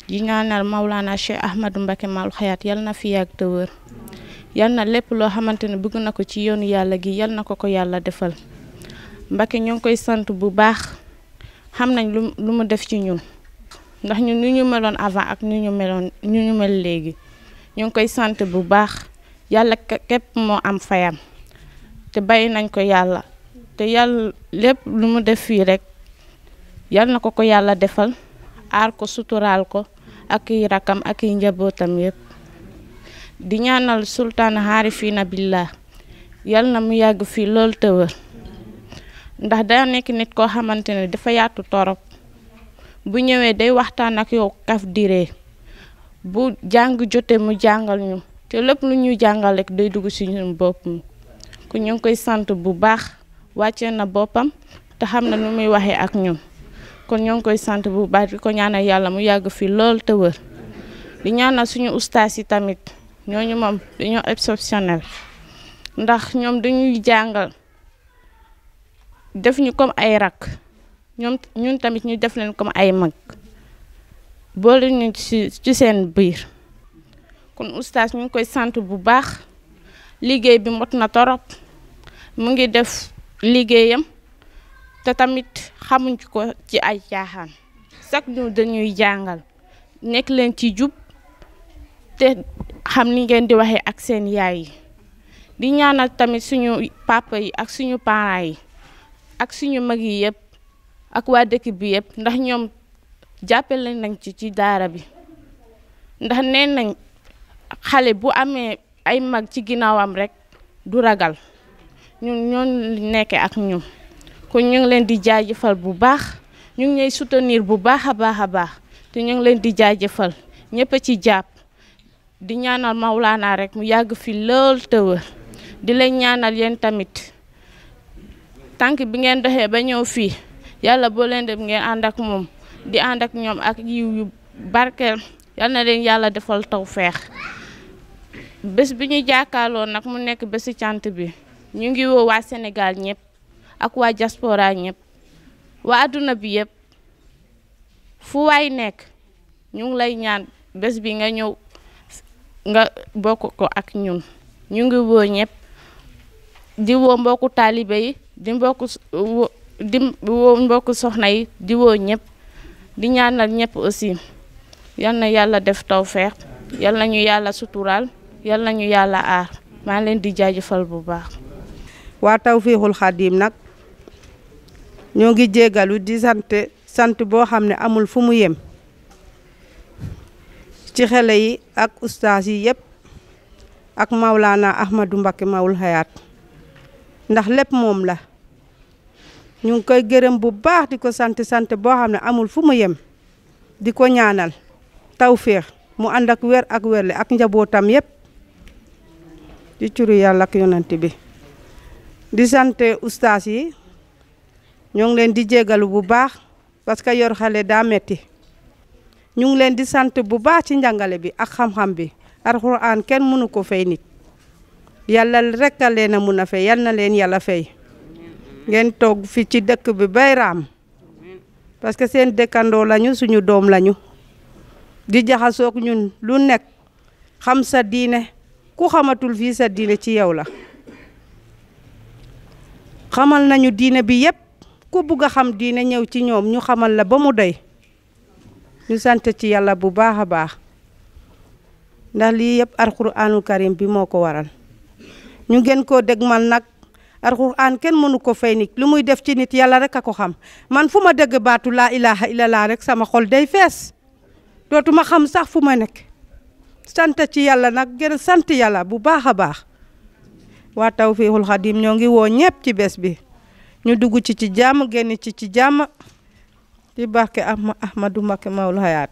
di ñaanal Maulana Cheikh Ahmadou Mbacké Maoul Hayaat yal na fi yàgg te wër yal na lépp loo xamante ne bëgg na ko ci yoonu yàlla gi yal na ko ko yàlla defal Mbacké ñu ngi koy sant bu baax xam nañ lu mu def ci ñun ndax ñun ñu meloon avant ak ñu mel léegi ñu ngi koy sant bu baax yàlla képp moo am fayam te bàyyi nañ ko yàlla te yàlla lépp lu mu def fii rek yal na ko ko yàlla defal aar ko suturaal ko ak i rakam ak i njabootam yépp di ñaanal sultaan Harifina billah yal na mu yàgg fii lool te wër ndax daa nekk nit koo xamante ne dafa yaatu torop bu ñëwee day waxtaan ak yow kaf diree bu jàng jotee mu jàngal ñu te lépp lu ñuy jàngal rek day dugg ci ñun bopp mi ku ñu ngi koy sant bu baax wàccee na boppam te xam na nu muy waxee ak ñun kon ñoo ngi koy sant bu baax di ko ñaanal yàlla mu yàgg fi lool te wër di ñaanal suñu ustaas yi tamit ñooñu moom dañoo exceptionnel ndax ñoom dañuy jàngal def ñu comme ay rak ñun tamit ñu def leen comme ay mag boole ñu ci seen biir kon ustaas ñu ngi koy sant bu baax liggéey bi mot na torop mu ngi def liggéeyam te tamit xamuñ ko ci ay caaxaan chaque jour dañuy jàngal nekk leen ci jub te xam ni ngeen di waxee ak seen yaay yi di ñaanal tamit suñu papa yi ak suñu parents yi ak suñu mag yi yëpp ak waa dëkk bi yëpp ndax ñoom jàppale nañ ci daara bi ndax nee nañ xale bu amee ay mag ci ginnaawam rek du ragal ñun nekkee ak ñun kon ñu ngi leen di jaajëfal bu baax ñu ngi ñuy soutenir bu baax a baax te ñu ngi leen di jaajëfal ñëpp a ci jàpp di ñaanal Maulana rek mu yàgg fi lool te wër di leen ñaanal yéen tamit tànk bi ngeen doxee ba ñëw fii yàlla boo leen dem ngeen ànd ak moom di ànd ak ñoom ak yiw yu barkeel yal na leen yàlla defal tawfeex bés bi ñu jàkkaarloo nag mu nekk bési cant bi ñu ngi woo waa Sénégal ñëpp ak waa diaspora ñëpp waa adduna bi yëpp fu waay nekk ñu ngi lay ñaan bés bi nga ñëw nga bokk ko ak ñun ñu ngi woo ñëpp di woo mbokku taalibe yi di woo mbokku soxna yi di woo ñëpp di ñaanal ñëpp aussi yal na yàlla def tawfeex yal na ñu yàlla suturaal yal na ñu yàlla aar maa leen di jaajëfal bu baax. waa Tawfekhoul Khadim nag ñoo ngi jégalu di sant boo xam ne amul fu mu yem ci xale yi ak ustaas yi yëpp ak Maulana Ahmadou Mbacké Maoul Hayaat ndax lépp moom la ñu ngi koy gërëm bu baax di ko sant boo xam ne amul fu mu yem di ko ñaanal tawféex mu ànd ak wér ak wérle ak njabootam yëpp di curu yàlla ak yonent bi di sant ustaas yi ñoo ngi leen di jégalu bu baax parce que yor xale daa metti ñu ngi leen di sant bu baax ci njàngale bi ak xam-xam bi alxuraan kenn mënu ko fay nit yàlla rek a leen a mun a fay yal na leen yàlla fay ngeen toog fi ci dëkk bi bay raam parce que seen dëkkandoo lañu suñu doom lañu di jaxasoog ñun lu nekk xam sa diine ku xamatul fii sa diine ci yow la xamal nañu diine bi yépp ku bugg a xam diine ñëw ci ñoom ñu xamal la ba mu doy ñu sant ci yàlla bu baax a baax ndax lii yëpp alxuraanul karim bi moo ko waral ñu gën koo dégmal nag alxuraan kenn mënu ko fay nit lu muy def ci nit yàlla rek a ko xam man fu ma dégg baatu laa ilaha illallah rek sama xol day fees dootuma xam sax fu ma nekk sant ci yàlla nag gën sant yàlla bu baax a baax waa Tawfekhoul Khadim ñoo ngi woo ñëpp ci bés bi ñu dugg ci jàmm génn ci jàmm ci barke Ahmadou Mbacké Maoul Hayaat